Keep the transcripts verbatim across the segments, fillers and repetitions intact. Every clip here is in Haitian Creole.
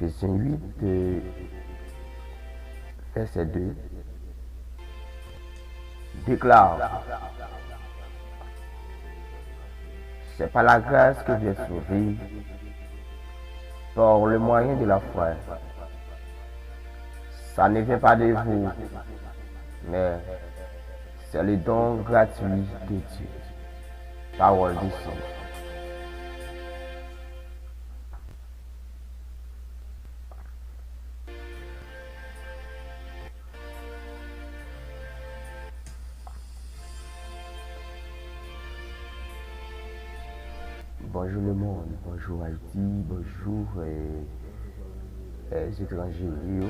Efésyen uit, euh, vèsè de, déclare, c'est par la grâce que vous êtes sauvés, par le moyen de la foi. Ça ne vient pas de vous, mais c'est le don gratuit de Dieu. Parole du Seigneur. Bonjou lemonn, bonjou Ayiti, bonjou, eh, eh, etranje yo.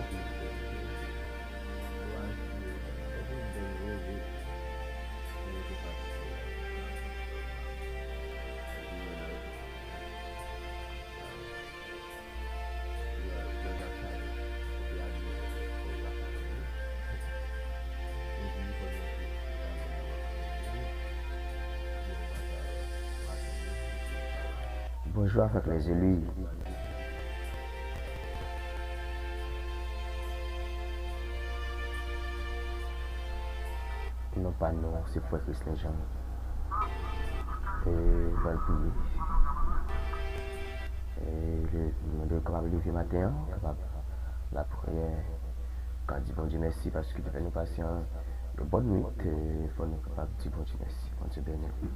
Bonjou avèk lèzeli. Non pa non, se frè Christian Jean. E, pral priye. E, le, nou kapab leve maten an, kapab lapriyè, ka di Bondye mèsi paske li fè nou pase yon, yon bòn nwit, e, fò nou kapab di Bondye mèsi. Bondye beni w.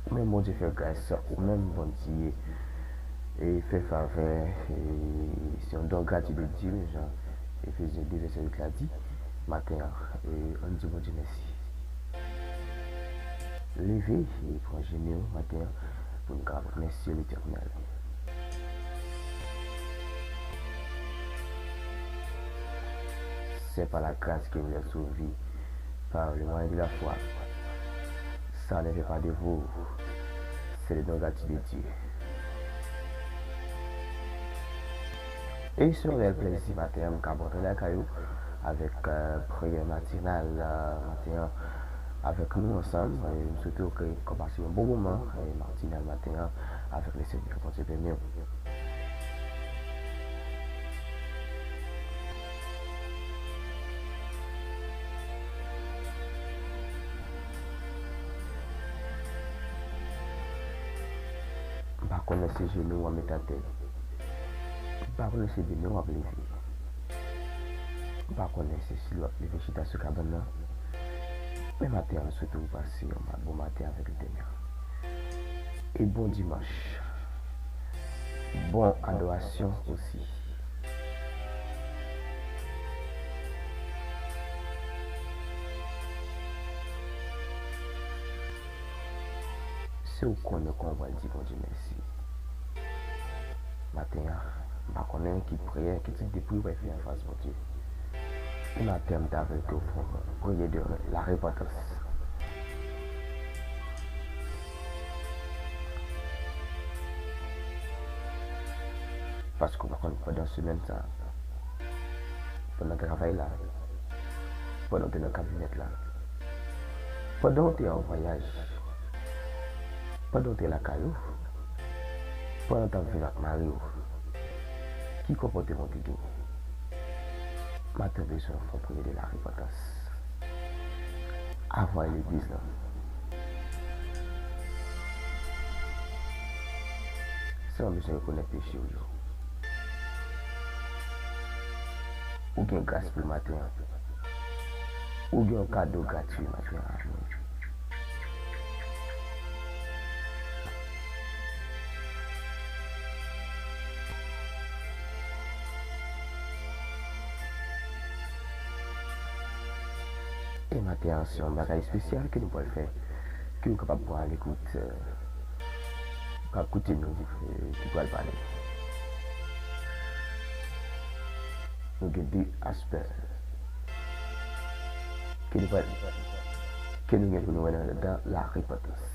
Ou menm Bondye fè gras, ou menm Bondye, e, fè favè, e, se yon don gratuit de Dieu, jan Efezyen de vèsè uit la di, maten an, e, ann di Bondye mèsi. Leve e pran jenou maten an pou nou kapab remèsye Letènèl. C'est par la grâce que vous êtes sauvés, par le moyen de la foi. Ça ne vient pas de vous, c'est le don gratuit de Dieu. E se yon reyèl plezi maten an, m ka antre lakay ou avèk, euh, priyè matinal, euh, maten an avèk nou ansanm. E m swete w ke w pase yon bon moman, e matinal maten an avèk Lesenyè. Bondye beni w. M pa konnen si jenou w ap met atè. M pa konnen si jenou w ap leve. M pa konnen si w ap leve chita sou kabann nan. Men maten an, m swete w pase yon ma-, bon maten avèk Letènèl. E bon dimanch. Bon adorasyon osi. Si w konnen kòman w pral di Bondye mèsi maten an, m pa konnen ki priyè, ki tip de priyè w pral fè anfas Bondye. Men maten an, m ta vle ke w fè yon priyè de la repantans. Paske w pa konn pandan semèn sa a, pandan travay la, pandan w te nan kabinèt la, pandan w te an vwayaj, pandan w te lakay ou, pandan w t ap viv ak mari w, ki konpòteman w te genyen? Maten w bezwen fè yon priyè de la repantans. Avan legliz lan. Sèlman bezwen rekonèt peche w yo. Ou gen gras pou maten an. Ou gen yon kado gratui maten an. E maten an, se yon bagay espesyal ke nou pral fè, ke nou kapab pran alekout, eh, k ap koute nou, eh, ki pral pale. Nou gen de aspè ke nou pral, ke nou gen pou nou wè nan, nan la repantans.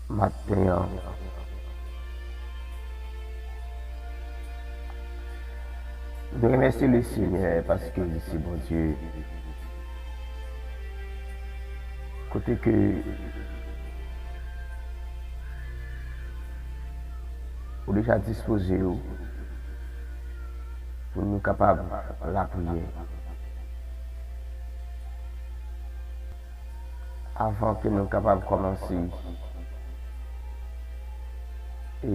Maten an, nou remèsye Lesenyè paske li se Bondye. Kote ke ou deja dispoze w pou nou kapab lapriyè. Avan ke nou kapab kòmanse e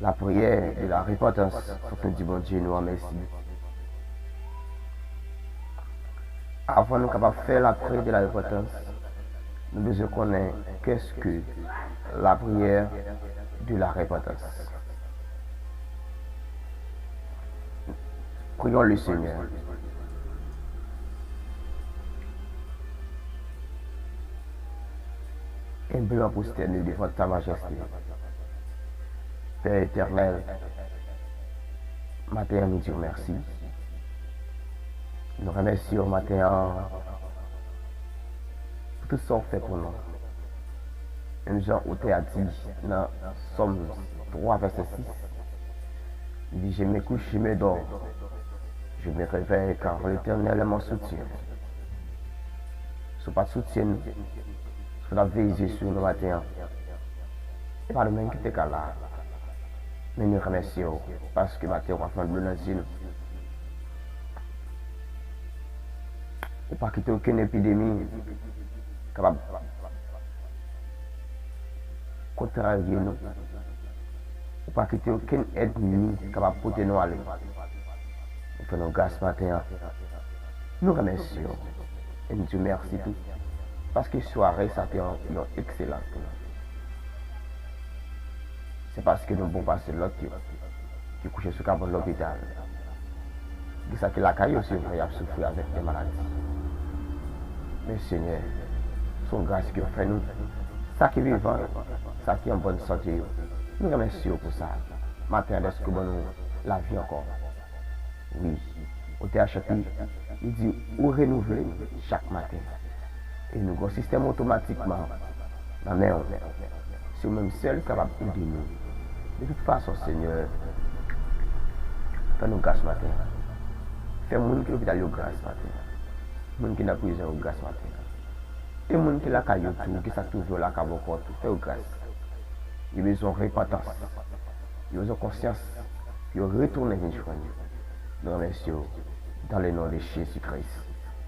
lapriyè de la repantans, fòk nou di Bondye nou an mèsi. Avan nou kapab fè lapriyè de la repantans, nou bezwen konnen qu'est-ce que la prière de la repentance. Prions le Seigneur. Humblement prosterné devant ta majesté. Père éternel, maten an nou di w mèsi. Nou remèsye w maten an pou tout sa w fè pou nou. Menm jan otè a di nan Sòm twa vèsè sis, li di, je me couche, je me dors, je me réveille car l'Éternel est mon soutien. Si w pa t soutyen nou, si w pa t ap veye zye sou nou maten an, e pa nou menm ki te ka la. Men nou remèsye w paske maten w ap fè dlo nan zye nou. Ou pa kite okenn epidemi kapab kontrarye nou. Ou pa kite okenn ènmi kapab pote nou ale. Ou fè nou gras maten an. Nou remèsye w. E n di w mèsi tou. Paske sware sa te yon, yon ekselan pou nou. Se paske nou bon pase lòt yo ki kouche sou kabann lopital. Gen sa ki lakay yo, se vre, y ap soufri avèk de maladi. Men Senyè, se yon gras ke w fè nou. Sa ki vivan yo, sa ki an bòn sante yo, nou remèsye w pou sa. Maten an, dèske w ban nou lavi ankò. Wi, otè a chante, li di, ou renouvle m chak maten. E nou gen yon sistèm otomatikman nan men w. Se ou menm sèl ki kapab ede nou. De tout fason, Senyè, fè nou gras maten an. Fè moun ki lopital yo gras maten an. Moun ki nan prizon yo gras maten an. E moun ki lakay yo tou, ki sa k twouve yo lakay yo ankò tou, fè yo gras. Yo bezwen repantans. Yo bezwen konsyans. Yo retounen vin jwenn yo. Nou remèsye w dans le nom de Jésus Christ.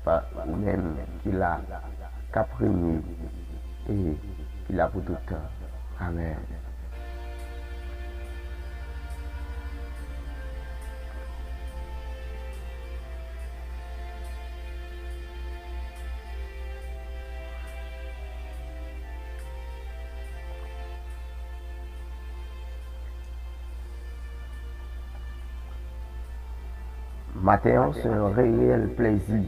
Pa ou menm ki la, k ap renye e ki la pou tout tan. Amèn. Maten an, se yon reyèl plezi.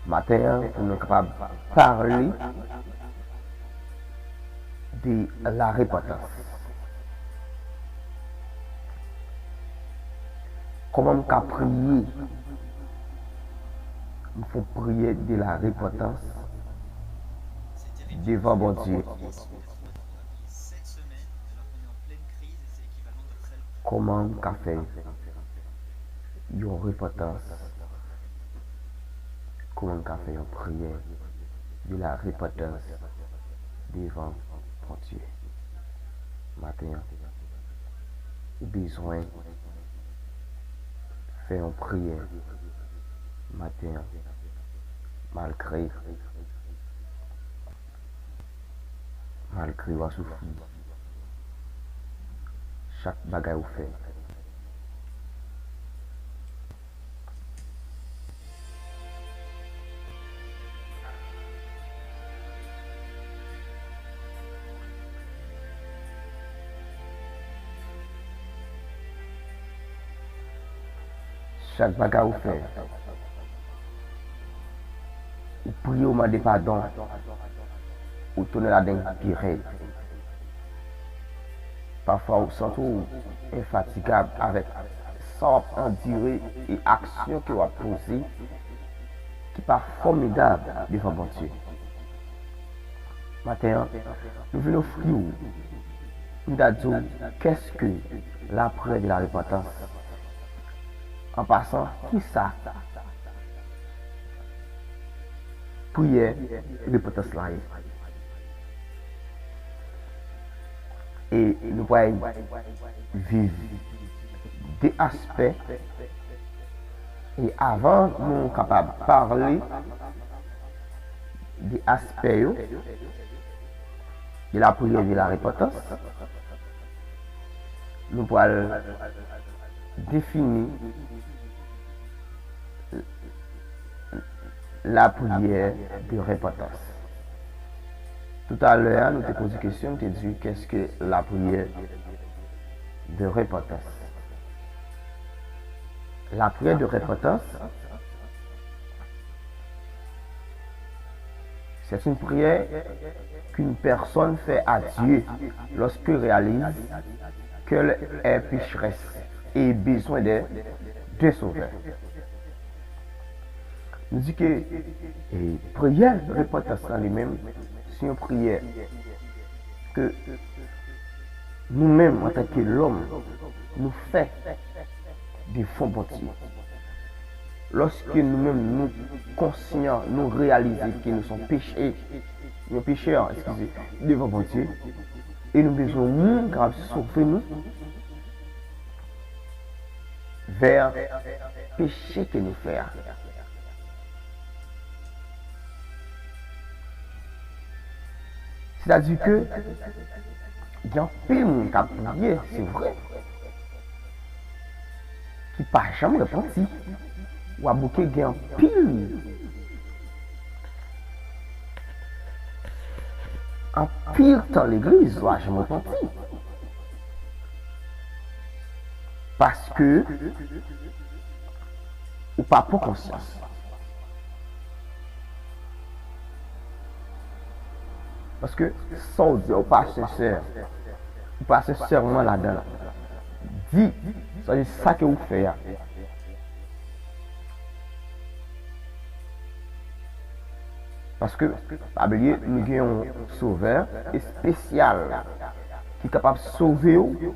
Maten an, pou nou kapab pale de la repantans. Kòman m ka priye? M fè priyè de la repantans devan Bondye. Kòman m ka fè yon repantans? Kòman m ka fè yon priyè de la repantans devan Bondye? Maten an, ou bezwen fè yon priyè maten an, malgre, malgre w ap soufri, chak bagay ou fè. Chak bagay ou fè, ou priye, ou mande padon, ou tounen ladan l pi rèd. Pafwa, ou santi w enfatigab avèk sa w ap andire e aksyon ke w ap poze ki pa fòmidab devan Bondye. Maten an, nou vin ofri w, nou ta di w, qu'est-ce que la prière de la repentance? An pasan, kisa priyè repantans lan ye? E nou pral viv de aspè. E avan nou kapab pale de aspè yo de la priyè de la repantans, nou pral defini la prière de repentance. Toutalè a, nou te poze kesyon, nou te di, qu'est-ce que la prière de repentance? La prière de repentance, c'est une prière qu'une personne fait à Dieu lorsqu'elle réalise qu'elle est pécheresse et besoin de, de sauveur. Nou di ke, e, priyè repantans lan li menm, se yon priyè ke nou menm, antanke lòm, nou fè devan Bondye. Lòske nou menm, nou konsyan, nou reyalize ke nou se yon peche, yon pechè, eskize, devan Bondye, e nou bezwen yon moun kapab sove nou, vè peche ke nou fè a. Sètadi ke gen anpil moun k ap priye, se vre, ki pa janm repanti. W ap bouke gen anpil, anpil tan legliz, w a janm repanti. Paske ou pa pran konsyans. Paske sa w di a, ou pa sensè. Ou pa sensèman ladan l. Di, sa di sa ke ou fè a. Paske, pa bliye, nou gen yon sovè espesyal ki kapab sove w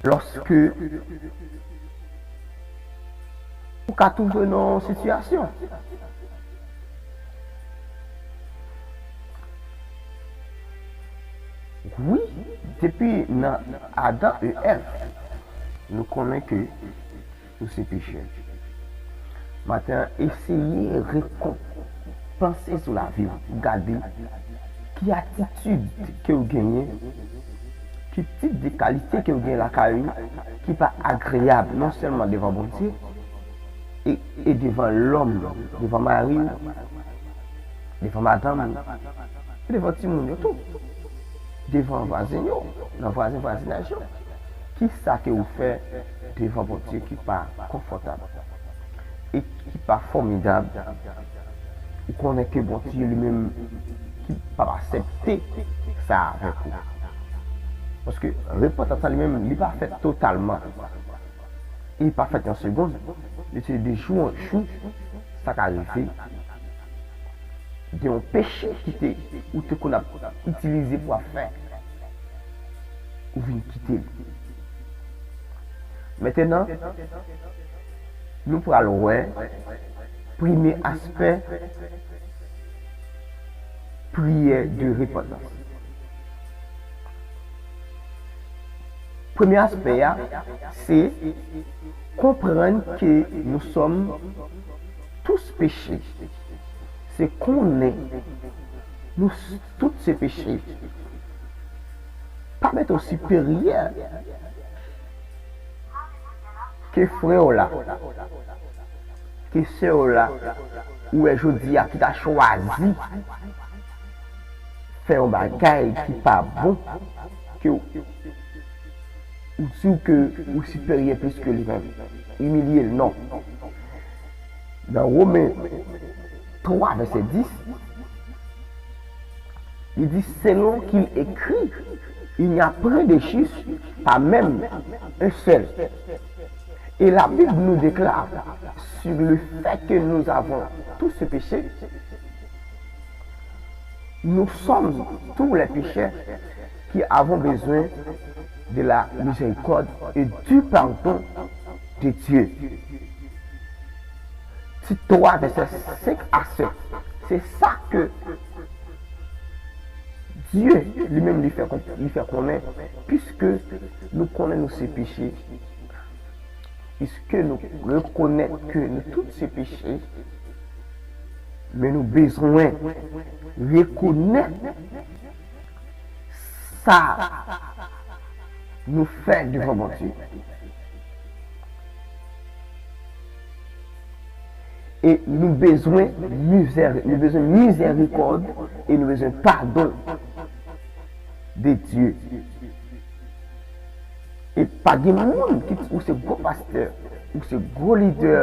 lòske ou ka twouve w nan yon sitiyasyon. Wi, depi nan Adan e Èv, nou konnen ke nou se pechè. Maten an, eseye repanse sou lavi w, gade ki atitid ke w genyen, ki tip de kalite ke w genyen lakay ou, ki pa agreyab non sèlman devan Bondye, e, e devan lòm, devan mari w, devan madanm ou, e devan timoun yo tou, devan vwazen yo, nan vwazen vwazinaj yo. Kisa ke ou fè devan Bondye ki pa konfòtab e ki pa fòmidab? Ou konnen ke Bondye li menm ki p ap aksepte sa avèk ou. Paske repantans lan li menm, li pa fèt totalman. E li pa fèt yon segonn. Li se de jou an jou, sa ka rive. De yon peche ki te, ou te konn ap itilize pou ap fè, ou vin kite l. Mentenan, nou pral wè premye aspè priyè de repantans. Premye aspè a, se konprann ke nous sommes tous péchés. Se konnen nou s-, tout se peche. Pa mete w siperyè ke frè w la, ke sè w la, ou wè jodi a ki ta chwazi fè yon bagay ki pa bon, ke w, ou di w ke ou siperyè plis ke li menm, imilye l, non. Nan Women twa, vèsè dis, li di, selon qu'il écrit, il n'y a point de juste, pas même un seul. Et la Bible nous déclare, sur le fait que nous avons tous ce péché, Nous sommes tous les pécheurs qui avons besoin de la miséricorde et du pardon de Dieu. Tit twa, vèsè senk a sèt. Se sa ke Dye li menm li fè, li fè konnen, piske nou konnen nou se peche, piske nou rekonèt ke nou tout se peche, men nou bezwen rekonèt sa nou fè devan Bondye. E nou bezwen mizè-, nou bezwen mizerikòd e nou bezwen padon de Dye. E pa gen moun ki di ou se gwo pastè, ou se gwo lidè,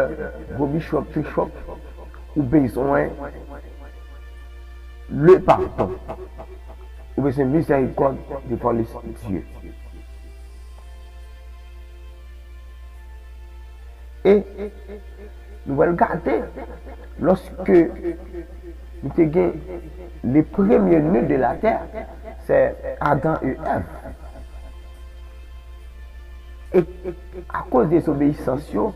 gwo bishop, bishop, ou bezwen le pardon. Ou bezwen mizerikòd devan le Dye. E nou pral gade, lòske nou te gen le premye nou de la tè, se Adan e Èv. E akoz dezobeyisans yo,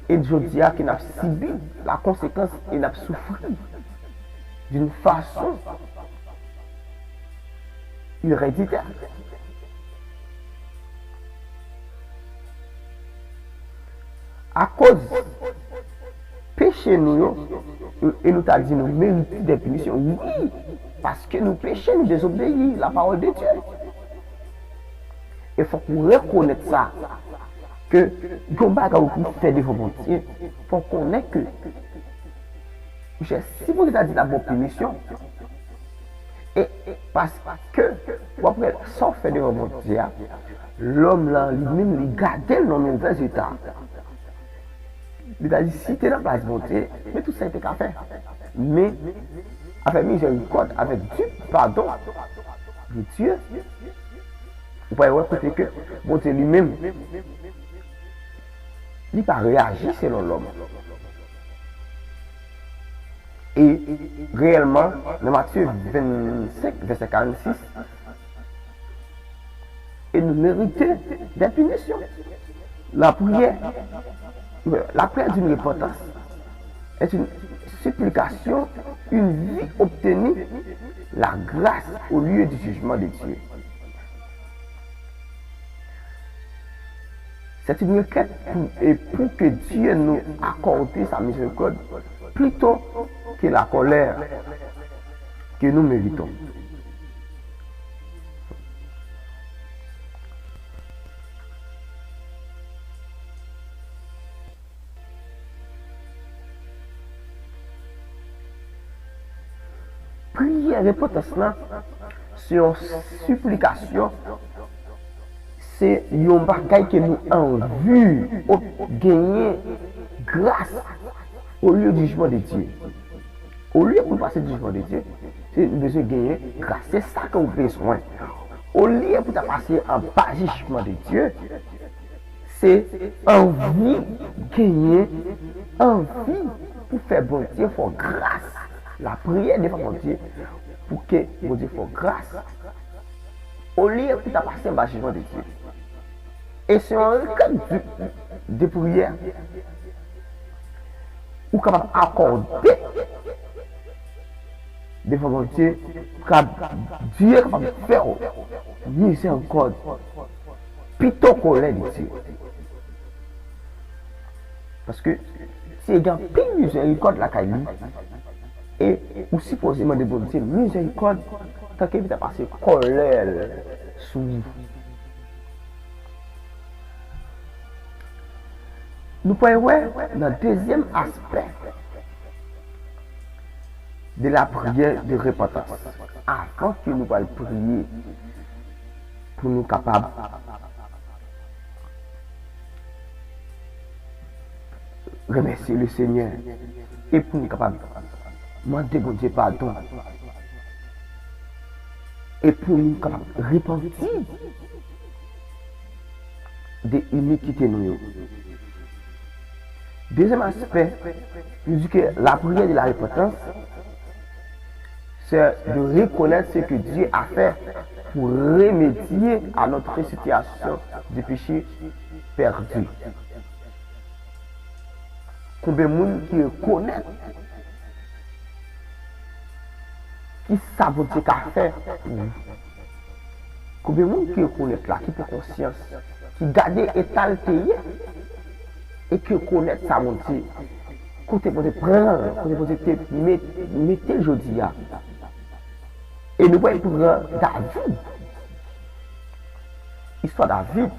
e jodi a ke n ap sibi la konsekans e n ap soufri d'une façon héréditaire. Akoz peche nou yo, e, e nou ta di nou merite de pinisyon, wi, paske nou peche, nou dezobeyi la parole de Dieu. E fòk ou rekonèt sa, ke yon bagay ou pou fè devan Bondye, fòk ou konnen ke, monchè, si Bondye ta di l ap ba w pinisyon, e paske w ap wè sa w fè devan Bondye a, lòm lan li menm li gade l nan movèz eta. Li ta di, si te nan plas Bondye, men tout sa li te ka fè. Men, avèk mizerikòd, avèk di padon de Dye, ou pral wè kote ke Bondye li menm, li pa reyaji selon lòm. E reyèlman, nan Matye vennsenk, vèsè karannsis, et nous méritons des punitions. La prière, la prière d'une repentance est une supplication, une vie obtenue, la grâce au lieu du jugement de Dieu. C'est une requête pour, et pour que Dieu nous accorde sa miséricorde plutôt que la colère que nous méritons. Priyè repantans lan, se yon siplikasyon, se yon bagay ke nou anvi genyen gras olye jijman de Dye. Olye pou nou pase jijman de Dye, se nou bezwen genyen gras. Se sa ke w bezwen. Olye pou ta pase anba jijman de Dye, se anvi genyen, anvi pou fè Bondye fè w gras. Lapriyè devan Bondye pou ke Bondye fè w gras. Olye pou ta pase anba jijman de Dye. E se yon rekèt de, de priyè ou kapab akòde devan Bondye, kab-, Dye kapab fè w mizerikòd pito kolè de Dye. Paske Dye gen anpil mizerikòd lakay li, e ou sipoze mande Bondye mizerikòd, tanke li ta pase kòlè l sou ou. Nou pral wè nan dezyèm aspè de la prière de repentance. Avan ke nou pral priye pou nou kapab remèsye le Senyè e pou nou kapab mande Bondye padon e pou nou kapab repanti de inikite nou yo. Dezyèm aspè, nou di ke lapriyè de la repantans, C'est de reconnaître ce que Dieu a fait pour remédier à notre situation de péché perdu. Konbyen moun ki rekonèt ki sa Bondye ka fè pou ou? Konbyen moun ki rekonèt la, ki pran konsyans, ki gade eta l te ye, e ki rekonèt sa Bondye, kote Bondye pran l, kote Bondye te met, mete l jodi a? E nou pral pran David. Istwa David.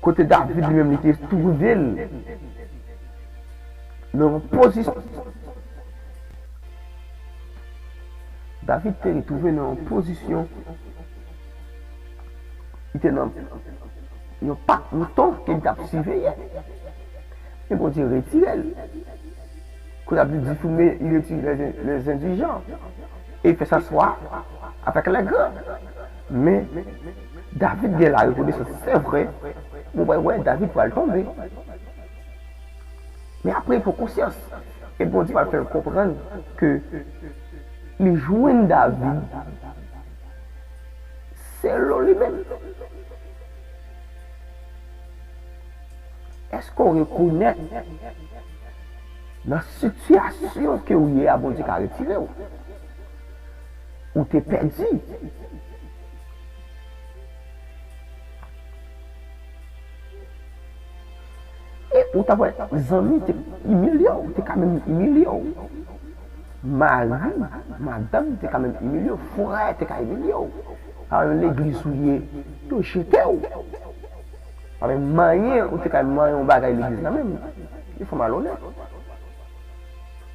Kote David li menm li te twouve l nan yon pozisyon. David te retwouve nan yon pozisyon. Li te nan yon pak mouton ke li t ap siveye. Men Bondye retire l. Kote Bib di, fou, men il retire les, les indigents. E il fait s'asseoir avec les grands. Men David gen la rekonesans, se vre. Bon, wè, wè, David pral tonbe. Men apre, li pran konsyans. E Bondye pral fè l konprann ke li jwenn David selon li menm. Èske w rekonèt nan sitiyasyon ke w ye a, Bondye ka retire w? Ou te pèdi. E ou ta wè, zanmi te imilye w, te ka menm imilye w. Mari, madanm te ka menm imilye w, frè te ka imilye w. Pa menm legliz ou ye, yo jete w. Pa menm manyen, ou te ka manyen yon bagay legliz la menm. Yon fanm malonèt.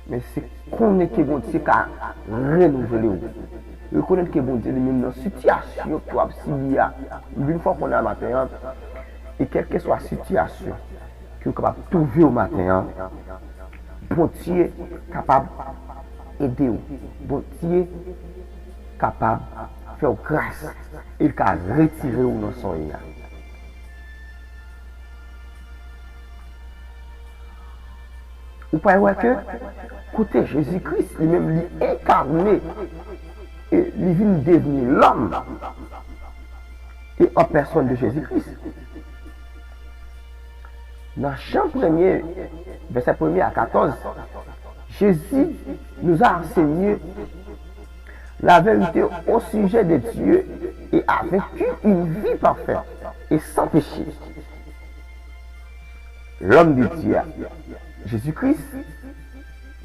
Men se konnen ke Bondye ka renouvle w. Rekonèt ke Bondye li menm nan sitiyasyon ke w ap sibi a. M vin fè w konnen a maten an, e kèlkeswa sitiyasyon ke w kapab twouve w maten an, Bondye kapab ede w. Bondye kapab fè w gras e l ka retire w nan sa w ye a. Ou pral wè ke kote Jezi Kris li menm li enkane e li vin devni lòm e an pèsòn de Jezi Kris. Nan Jan premye, vèsè premye a katòz, Jésus nous a enseigné la vérité au sujet de Dieu et a vécu une vie parfaite et sans péché. Lòm de Dye a, Jezi Kris,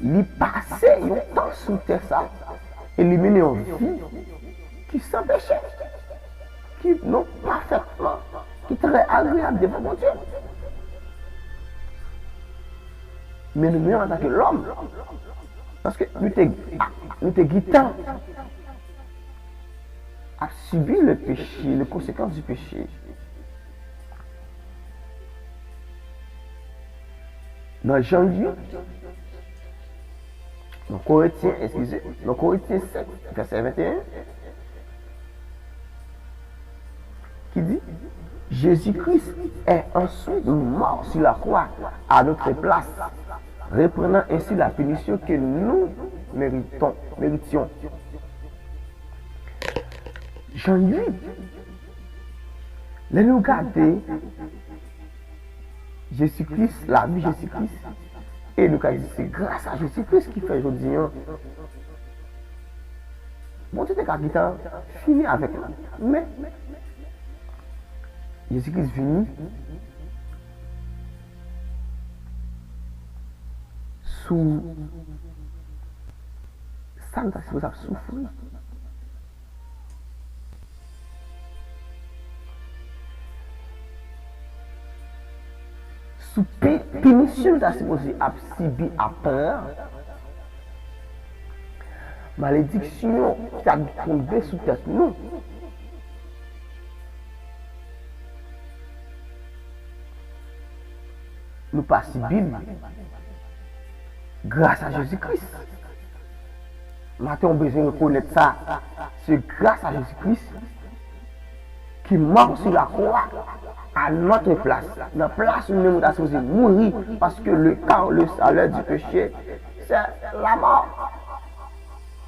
li pase yon tan sou tè sa e li mennen yon vi ki san peche, ki non pafètman, ki trè agreyab devan Bondye. Men nou menm antanke lòm, paske nou te, nou te gentan ap sibi le péché, les conséquences du péché. Nan Jan uit, nan Korentyen, eskize, nan Korentyen senk, vèsè venteyen, ki di, Jésus-Christ est ensuite mort sur la croix à notre place, reprenant ainsi la punition que nous méritons, méritions. Jan uit, lè nou gade Jezi Kris, lavi Jezi Kris, e nou ka di se gras a Jezi Kris ki fè jodi an Bondye te ka gentan fini avèk nou. Men, Jezi Kris vini sou sa nou ta sipoze ap soufri. Sou pi-, pinisyon nou ta sipoze ap sibi ap pran, malediksyon ki ta tonbe sou tèt nou. Nou pa sibi l gras a Jezi Kris. Maten, w bezwen rekonèt sa. Se gras a Jezi Kris ki mò sou lakwa a notre place. Nan plas nou menm, nou ta sipoze mouri, paske le ka, le salè du péché, c'est la mort.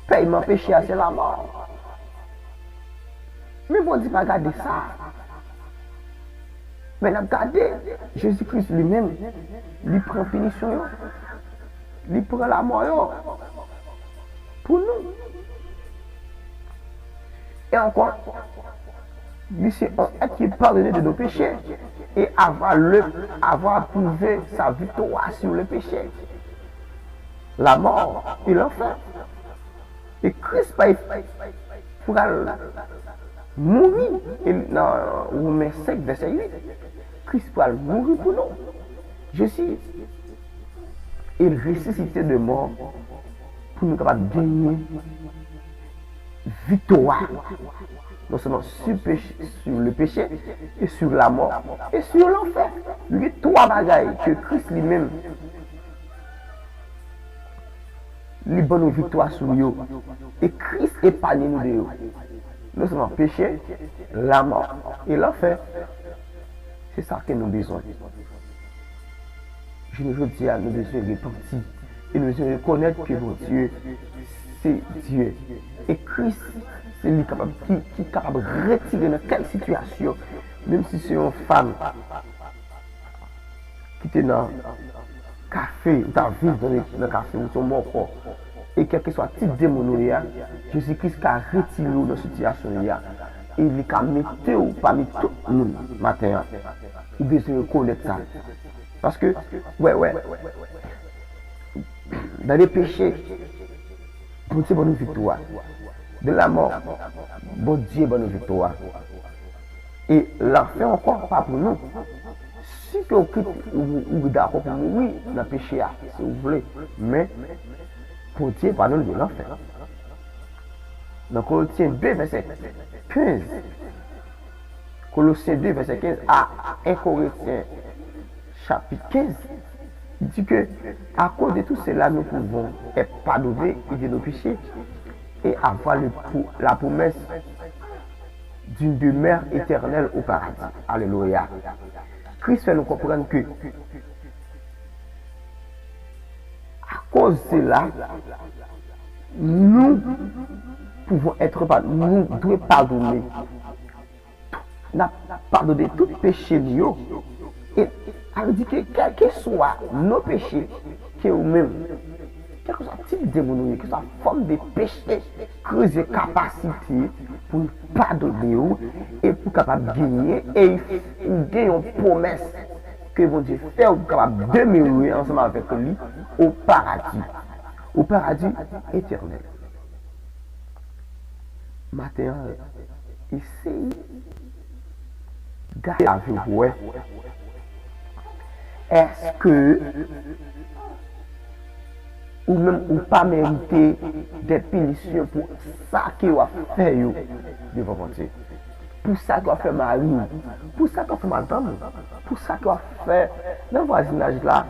Pèyman peche a se lamò. Men Bondye pa gade sa. Men l ap gade Jezi Kris li menm, li pran pinisyon yo, li pran lamò yo pou nou. E ankò, li se yon èt ki padone de nos péchés et avoir le, avoir prouvé sa victoire sur le péché, la mort et l'enfer. E Kris pa pral mouri, e nan Women senk vèsè uit, Kris pral mouri pou nou. Jésus, il ressuscité de mort pou nou kapab genyen viktwa. Non sèlman sur, péché, sur le péché, et sur la mort, et sur l'enfer. Nou gen twa bagay ke Kris li menm li ban nou viktwa sou yo. E Kris epanye nou de yo. Non sèlman peche, lamò e lanfè. Se sa ke nou bezwen. Jounen jodi a, nou bezwen repanti. E nou bezwen rekonèt ke Bondye se Dye. E Kris, se li kapab, ki, ki kapab retire nan kèl sitiyasyon, menm si se yon fanm ki te nan kafe, ou ta viv nan, nan kafe, ou se yon mòkò, e kèlkeswa tip demon ou ye a, Jezi Kris ka retire w nan sitiyasyon ou ye a, e li ka mete w pami tout moun maten an. Ou bezwen rekonèt sa. Paske, wè, wè, dans le péché, Bondye ban nou viktwa. De la mò, Bondye ban nou viktwa. E lanfè ankò pa pou nou. Si ke ou kit, ou, ou dakò pou mouri nan peche a, si ou vle. Men, Bondye pa nou de lanfè. Nan Kolosyen de, vèsè kenz, Kolosyen de, vèsè kenz a en Korentyen, chapit kenz, li di ke, à cause de tout cela, nous pouvons être pardonnés de nos péchés et avoir le, pou, la promesse d'une demeure éternelle au paradis. Alelouya. Kris fè nou konprann ke, akoz sela, nou pouvon èt pa, nou dwe padone. N ap padone tout peche nou yo. E sa vle di ke kèlkeswa nos péchés ke ou menm, kèlkeswa tip de moun ou ye, kèlkeswa fòm de peche, Kris gen kapasite pou l padone w e pou w kapab genyen, e ou gen yon pwomès ke Bondye fè w pou w kapab demere ansanm avèk li o paradi, o paradi etènèl. Maten an, eseye gade lavi w pou wè. Èske ou menm ou pa merite de pinisyon pou sa ke w ap fè yo devan Bondye? Pou sa ke w ap fè mari w, pou sa ke w ap fè madanm ou, pou sa ke w ap fè nan vwazinaj la?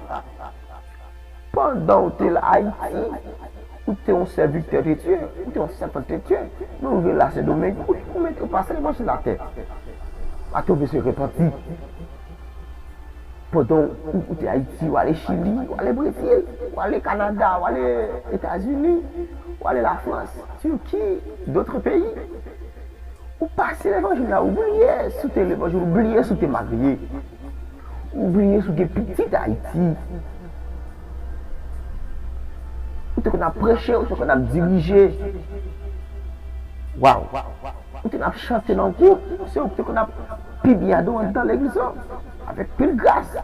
Pandan w te la Ayiti, ou te yon sèviktè de Dye, ou te yon sèvant de Dye. Men w rive la Sendomeng, ou, ou mete, ou pase levanjil atè. Atè w bezwen repanti. Pandan w, ou te Ayiti, w ale Chili, w ale Brezil, w ale Kanada, w ale Etazini, w ale Lafrans, Tiki, dòt peyi. Ou pase levanjil la, ou bliye si w te levanjil, ou bliye si w te marye. Ou bliye si w gen pitit Ayiti. Ou te konn ap preche, ou te konn ap dirije. Waw! Ou te konn ap chante nan gwoup, se ou ki te konn ap pi byen adoran nan legliz lan, avèk pil gras.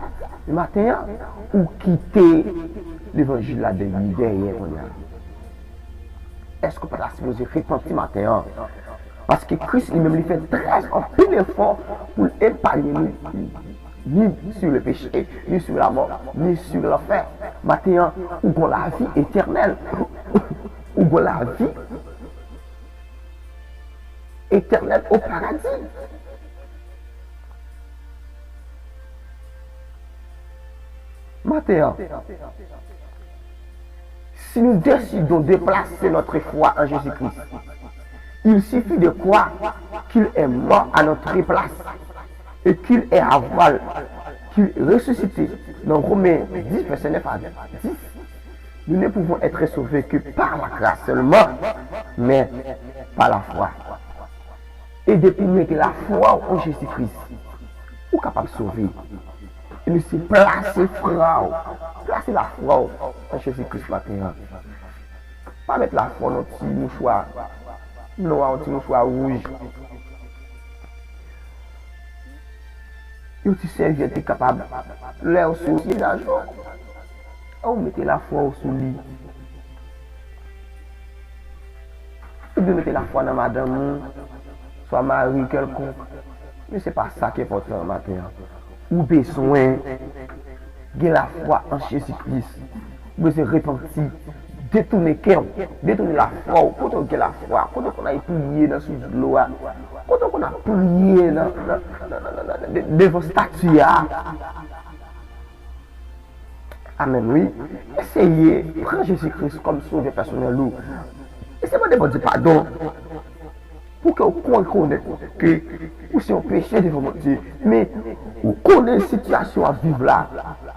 Men maten an, ou kite levanjil la dèyè, dèyè kounye a. Èske w pa ta sipoze repanti maten an? Paske Kris li menm li fè trè anpil efò pou l epanye nou, ni sur le péché, ni sur la mort, ni sur l'enfer. Maten an, ou gon lavi etènèl. Ou gon lavi etènèl o paradi. Maten an, si nous décidons de placer notre foi en Jésus-Christ, il suffit de croire qu'il est mort à notre place et qu'il est avoir, qu'il est ressuscité dans Romains dix, verset neuf à dix. Nous ne pouvons être sauvés que par la grâce seulement, men pa lafwa. E depi w mete lafwa w an Jezi Kris, ou kapab sove. E misye plase fwa w, plase lafwa w an Jezi Kris maten an. Pa met lafwa w nan ti mouchwa nwa, yon ti mouchwa wouj. Yon ti sèvyèt ki kapab, lè w sou vizaje w, ou mete lafwa w sou li. Oubyen mete lafwa nan madanm ou, swa mari kèlkonk. Men se pa sa ki enpòtan maten an. Ou bezwen gen lafwa an Jezi Kris. Ou bezwen repanti. Detounen kè w. Detounen lafwa w. Kote w gen lafwa? Kote w konn al priye nan sous dlo a? Kote w konn al priye nan, nan, nan, nan, nan, nan, de- devan estati a? Amèn, wi. Eseye pran Jezi Kris kòm sovè pèsonèl ou. Eseye mande Bondye padon. Pou ke w rekonèt ke ou se yon peche devan Bondye. Men, ou konnen sitiyasyon w ap viv la.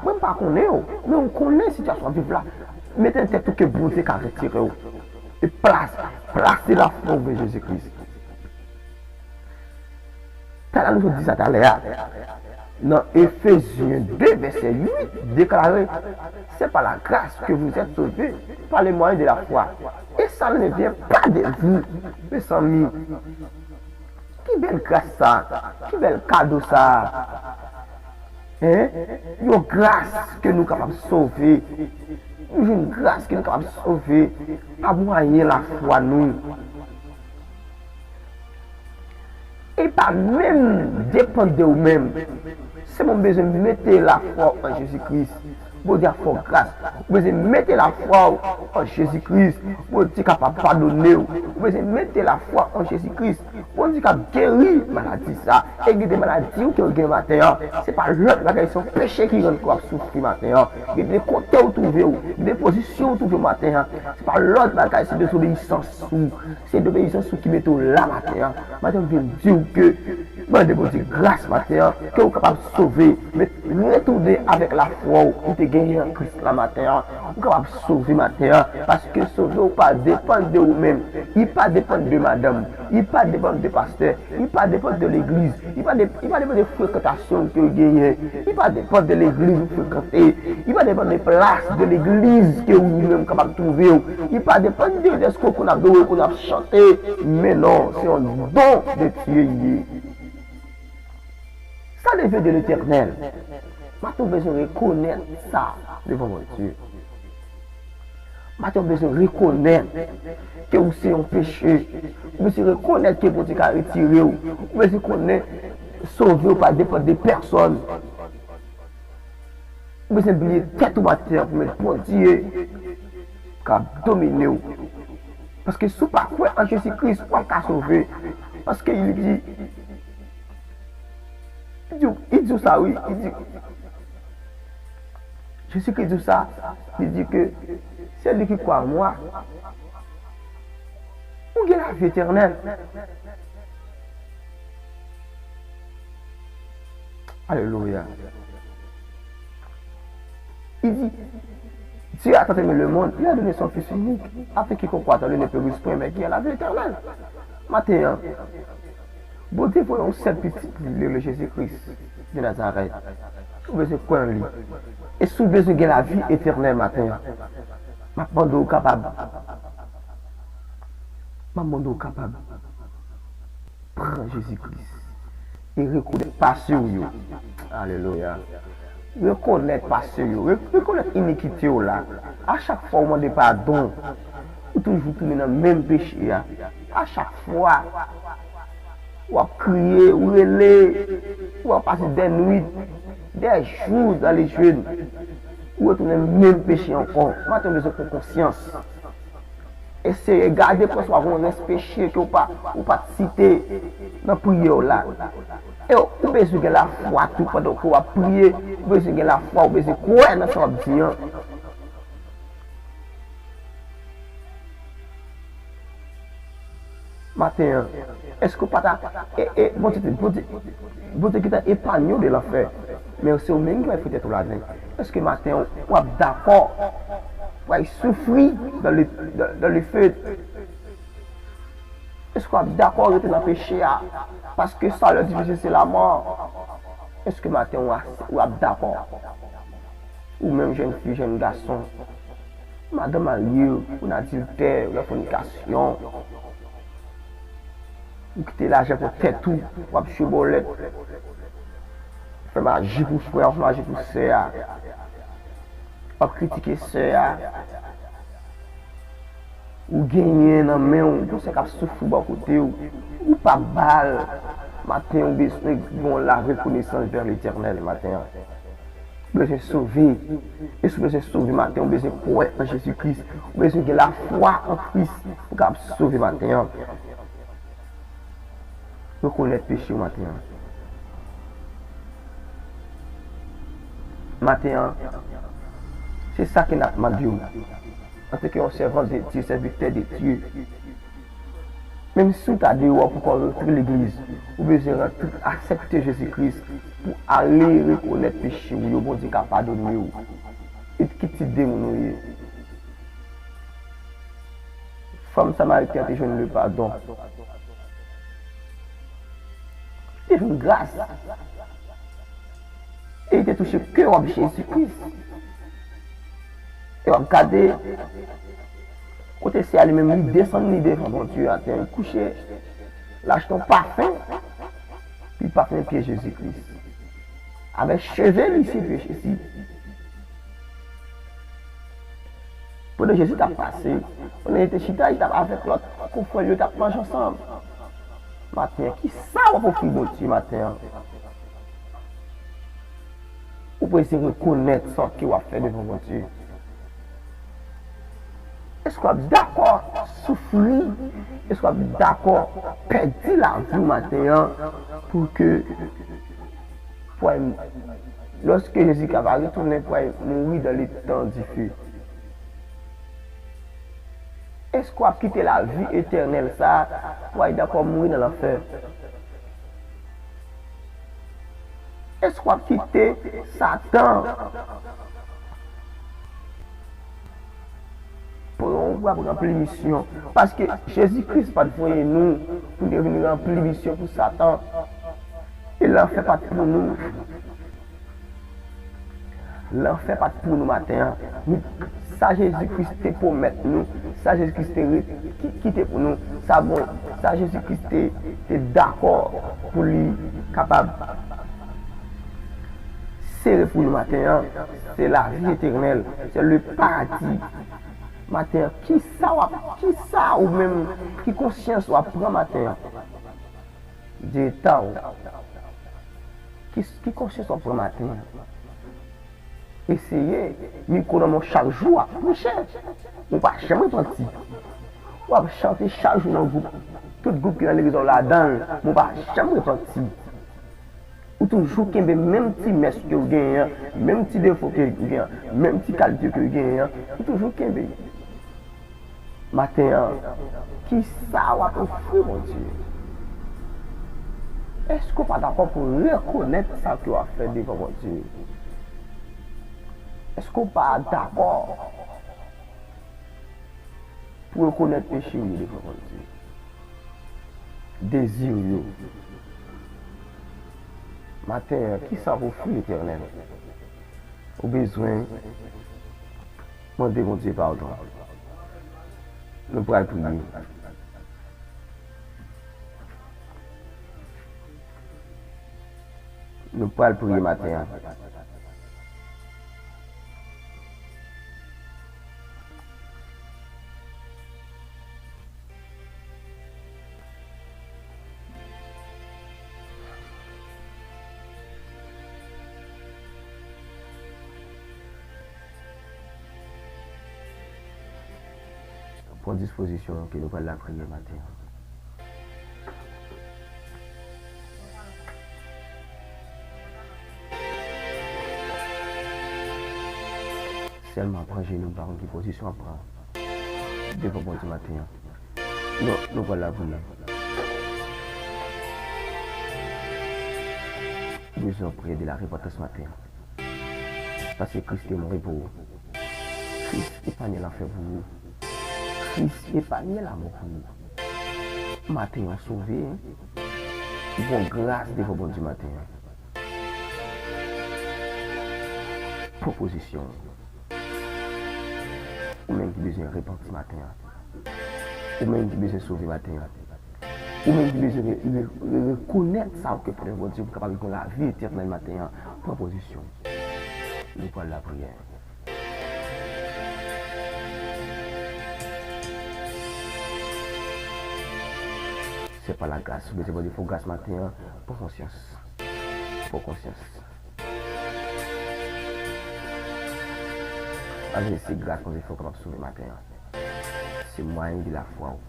Mwen, m pa konnen w, men ou konnen sitiyasyon w ap viv la. Mete nan tèt ou ke Bondye ka retire w. E plas, plase lafwa w nan Jezi Kris. Talè a, nou sot di sa talè a. Nan Efezyen de vèsè uit deklare, c'est par la grâce que vous êtes sauvés, par le moyen de la foi. Et ça ne vient pas de vous. Mezanmi, ki bèl gras sa, ki bèl kado sa. Hein? Yon gras ke nou kapab sove. Nou jwenn gras ke nou kapab sove pa mwayen lafwa nou. E pa menm depann de ou menm. Sèlman w bezwen mete lafwa w an Jezi Kris. Bondye ap fè w gras. Ou bezwen mete lafwa w an Jezi Kris. Bondye kapab padone w. Ou bezwen mete lafwa w an Jezi Kris. Bondye k ap geri maladi sa. E gen de maladi ou ke w gen maten an, se pa lòt bagay, se yon peche ki rann kò w ap soufri maten an. Gen de kote w twouve w, gen de pozisyon w twouve w maten an, se pa lòt bagay, se dezobeyisans ou. Se dezobeyisans ou ki mete w la maten an. Maten an, m vin di w ke mande Bondye gras maten an, ke w kapab sove, men retounen avèk lafwa w ou te genyen an Kris la maten an. Ou kapab sove maten an, paske sove w pa depann de ou menm, li pa depann de madanm, li pa depann de pastè, li pa depann de legliz, li pa de, li pa depann de frekantasyon ke w genyen, li pa depann de legliz ou frekante, li pa depann de plas de legliz ke ou menm kapab twouve w, li pa depann de èske w konn adore, w konn ap chante, men non, se yon don de Dye li ye. Ça devient de l'Éternel. Maten w bezwen rekonèt sa devan Bondye. Maten w bezwen rekonèt ke w se yon peche. Ou bezwen rekonèt ke Bondye ka retire w. Ou bezwen konnen sove w pa depann de pèsòn. Ou bezwen bliye tèt ou maten an pou mèt Bondye k ap domine w. Paske si w pa kwè an Jezi Kris, ou p ap ka sove. Paske li di, li di, li di w sa, wi. Li di, Jezi Kris di w sa, li di ke celui qui croit en moi, ou gen lavi etènèl. Alelouya. Il dit, Dieu a tant aimé le monde, il a donné son Fils unique, afin quiconque croit en lui ne périsse point, mais qu'il ait la vie éternelle. Maten an, Bondye voye yon sèl pitit li, li rele Jezi Kris de Nazarèt. Ou bezwen kwè an li. E si w bezwen gen lavi etènèl maten an, m ap mande w kapab. M ap mande w kapab. Pran Jezi Kris e rekonèt pase w yo. Alelouya. Rekonèt pase w yo. Re- rekonèt inikite w la. A chak fwa w mande padon, ou toujou tounen nan menm peche a. A chak fwa, w ap kriye, ou rele, w ap pase dè nwit, dè jou dans les jeûnes, ou retounen menm peche ankò. Maten w bezwen pran konsyans. Eseye gade pou w wè si w gen yon rès peche ke w pa, ou pa t site nan priyè w la. E ou bezwen gen lafwa tou pandan ke w ap priye. Ou bezwen gen lafwa, ou bezwen kwè nan sa w ap di an. Maten an, èske w pa ta, e, e, Bondye te, Bondye, Bondye gentan epanye w de lanfè, men se ou menm ki pral fout tèt ou ladan. Èske maten an, w ap dakò pou w al soufri dans le, dans, dans le feu? Èske w ap dakò rete nan peche a? Paske salè di peche se lamò. Èske maten w a- w ap dakò? Ou menm jèn fi, jèn gason, madanm marye, ou nan adiltè, ou nan fònikasyon, ou kite lajan pou tèt ou, w ap jwe bòlèt, fè maji pou frè a, fè maji pou sè a, w ap kritike sè a, ou genyen nan men w, gon sè k ap soufri bò kote w, ou pa ba l. Maten, ou bezwen gen yon la rekonesans vè Letènèl maten an. Ou bezwen sove. E si w bezwen sove maten, ou bezwen kwè an Jezi Kris. Ou bezwen gen lafwa an Kris pou w kapab sove maten an. Rekonèt peche w maten an. Maten an, se sa ke n ap mande w. Antanke yon sèvant de Dye, sèvitè de Dye, menm si w ta deyò pou w rantre legliz, ou bezwen rantre, aksepte Jezi Kris pou ale rekonèt peche w yo, Bondye ka padone w. E ki tip de moun ou ye? Fanm Samarityen an te jwenn le padon. Li te jwenn gras. E li te touche kè wòb Jezi Kris. E w ap gade kote sè a li menm, li desann li devan Bondye atè, li kouche, l achte yon pafen, li pafen pye Jezi Kris. Avèk cheve li, se pye Jezi. Pandan Jezi t ap pase, pandan li te chita, li t ap avèk lòt konfrè l yo, t ap manje ansanm. Maten an, ki sa w ap ofri Bondye maten an? Ou bezwen rekonèt sa ke w ap fè devan Bondye. Èske w ap dakò soufri? Èske w ap dakò pèdi lavi w maten an pou ke pou al, lòske Jezi ka va retounen, pou al mouri dans le temps du feu? Èske w ap kite lavi etènèl sa a pou al dakò mouri nan lanfè? Èske w ap kite Satan pran w pou w ap ranpli misyon? Paske Jezi Kris pa t voye nou pou nou vin ranpli misyon pou Satan. E lanfè pa t pou nou. Lanfè pa t pou nou maten an. Nou, sa Jezi Kris te pwomèt nou, sa Jezi Kris te re- ki- kite pou nou, sa bon, sa Jezi Kris te, te dakò pou li kapab sere pou nou maten an, se lavi etènèl, se le paradi. Maten an, ki sa w ap, ki sa ou menm, ki konsyans w ap pran maten an? Di eta w. Ki, ki konsyans w ap pran maten an? Eseye, mikwo nan men w chak jou, w ap preche. Ou pa janm repanti. W ap chante chak jou nan gwoup. Tout gwoup ki nan legliz la, w ladan l, men w pa janm repanti. Ou toujou kenbe menm ti mès ke w genyen an, menm ti defo ke w genyen an, menm ti kalite ke w genyen an, ou toujou kenbe. Maten an, ki sa w ap ofri Bondye? Èske w pa dakò pou rekonèt sa ke w ap fè devan Bondye? Èske w pa dakò pou rekonèt peche w yo devan Bondye? Dezi w yo. Maten an, ki sa w ap ofri Letènèl? Ou bezwen mande Bondye padon. Nou pral priye. Nou pral priye maten an. Pran dispozisyon ke nou pral lapriyè maten an. Sèlman pran jenou, m pa konn ki pozisyon w ap pran devan Bondye maten an. Nou, nou pral lapriyè. Ou bezwen yon priyè de la repantans maten an. Paske Kris te mouri pou ou. Kris epanye lanfè pou ou. Kris epanye lamò pou ou. Maten an sove, ou gon gras devan Bondye maten an. Pran pozisyon w. Ou menm ki bezwen repanti maten an. Ou menm ki bezwen sove maten an. Ou menm ki bezwen re- re- re- rekonèt sa ou ke pran devan Bondye pou kapab gen lavi etènèl maten an. Pran pozisyon w. Nou pral lapriyè. Se pa la gras. Ou bezwen Bondye fè w gras maten an. Pran konsyans. Pran konsyans. Paske se gras Bondye fè w kapab sove maten an. Se mwayen de lafwa w.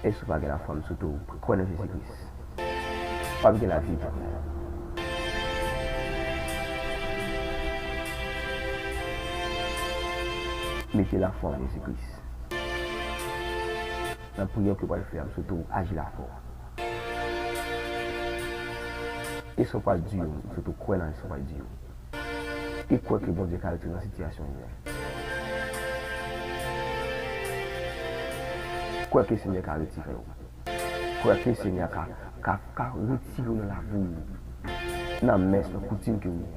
E si w pa gen lafwa, m swete w kwè nan Jezi Kris. W ap gen lavi etènèl. Mete lafwa w nan Jezi Kris. Nan priyè ke w pral fè a, m swete w aji lafwa w. E sa w pral di yo, m swete w kwè nan sa w pral di yo. E kwè ke Bondye ka retire w nan sitiyasyon w ye a. Kwè ke Senyè ka retire w. Kwè ke Senyè ka, ka, ka retire w nan labou, nan mès, nan koutim ke w ye.